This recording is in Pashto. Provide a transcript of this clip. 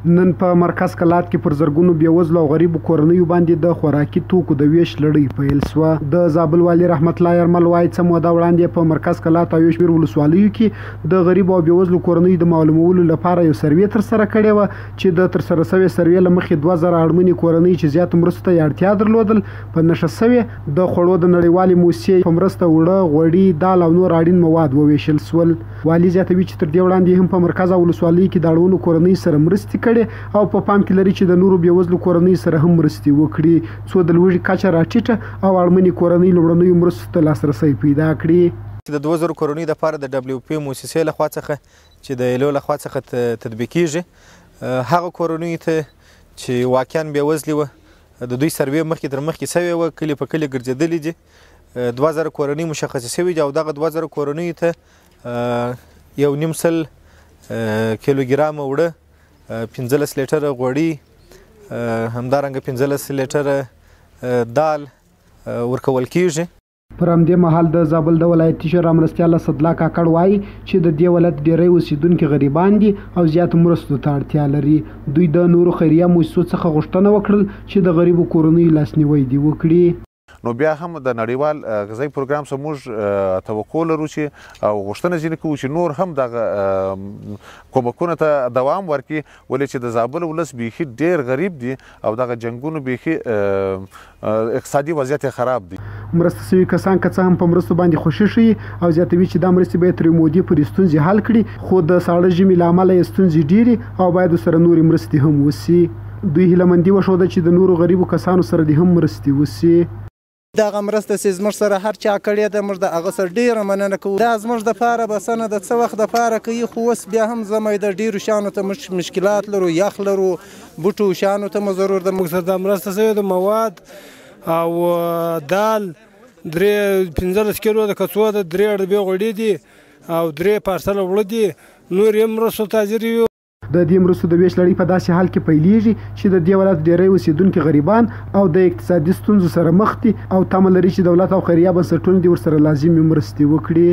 نن په مرکز کلات کې پر زرګونو بېوزلو او غریبو کورنیو باندې د خوراکي توکو د وېش لړۍ پیل شوه. د زابل والي رحمت الله یرمل وايي، څه موده وړاندې په مرکز کلات او یو شمېر ولسوالیو کې د غریبو او بېوزلو کورنیو د معلومولو لپاره یو سروې ترسره کړې وه چې د ترسره شوې سروې له مخې 2000 اړمنې کورنۍ چې زیاتو مرستو ته یې اړتیا درلودل په نښه شوې، د خوړو د نړیوالې موسسې په مرسته اوړه، غوړي، دال او نور اړین مواد ووېشل شول. والي زیاتوي چې تر دې وړاندې هم په مرکز او ولسوالیو کې د اړمنو کورنیو سره مرستې کړې او په پام کې لري چې د نورو بېوزلو کورنیو سره هم مرستې وکړي، څو د لوږې کچه راټیټه او اړمنې کورنۍ لومړنیو مرستو ته لاسرسی پیدا کړي. د 2000 کورنیو لپاره د ډبلیو پي موسسې لخوا څخه چې د ایلو لخوا څخه تطبیقیږي، هغه کورنیو ته چې واقعا بېوزلي وه د دوی سروې مخکې تر مخکې سوې وه، کلي په کلي ګرځېدلي دي. 2000 کورنۍ مشخصې شوې دي او دغه 2000 کورنیو ته 1.5 کیلوګرام اوړه، 15 لیټره غوړي، همدارنګه 15 لیټره دال ورکول کیږي. پر همدې مهال د زابل د ولایتي شورا مرستیال اسدالله کاکړ وایي چې د دې ولایت ډېری اوسېدونکي غریبان دي او زیاتو مرستو ته اړتیا لري. دوی د نورو خیریه موسسو څخه غوښتنه وکړل چې د غریبو کورنیو لاسنیوی دې وکړي. نو بیا هم د نړیوال غذایي پروګرام څخه موږ توقع لرو چې او غوښتنه ځینې کوو چې نور هم دغه کومکونه ته دوام ورکړي، ولې چې د زابل ولس بیخي ډېر غریب دي او دغه جنګونو بیخي اقتصادي وضعیت یې خراب دی. مرسته شوي کسان که څه هم په مرستو باندې خوښي ښيي او زیاتوي چې دا مرستې به یې تر یو مودې پورې ستونزې حل کړي، خو د ساړه ژمي له امله یې ستونزې ډېرې او باید ورسره نورې مرستې هم وشي. دوی هیله مندي وښوده چې د نورو غریبو کسانو سره دې هم مرستې وشي. دغه مرسته چې زموږ سره هر چا کړې ده، موږ د هغه سره ډېره مننه کوو. دا زموږ دپاره بسنه د څه وخت دپاره کوي، خو اوس بیا هم زموږ د ډېرو شیانو ته موږ مشکلات لرو، یخ لرو، بوټو شیانو ته مو ضرور ده. موږ سره دا مرسته شوې ده، مواد او دال 3 15 کیلو د کڅوړه ده، 3 ډبې غوړي دي او 3 پارسله اوړه دي، نور یې مرستو ته حاضر یو. د دې مرستو د وېش لړۍ په داسې حال کې پیلېږي چې د دې ولایت ډېری اوسېدونکي غریبان او د اقتصادي ستونزو سره مخ دي او تمه لري چې دولت او خیریه بنسټونه دې ورسره لازمې مرستې وکړي.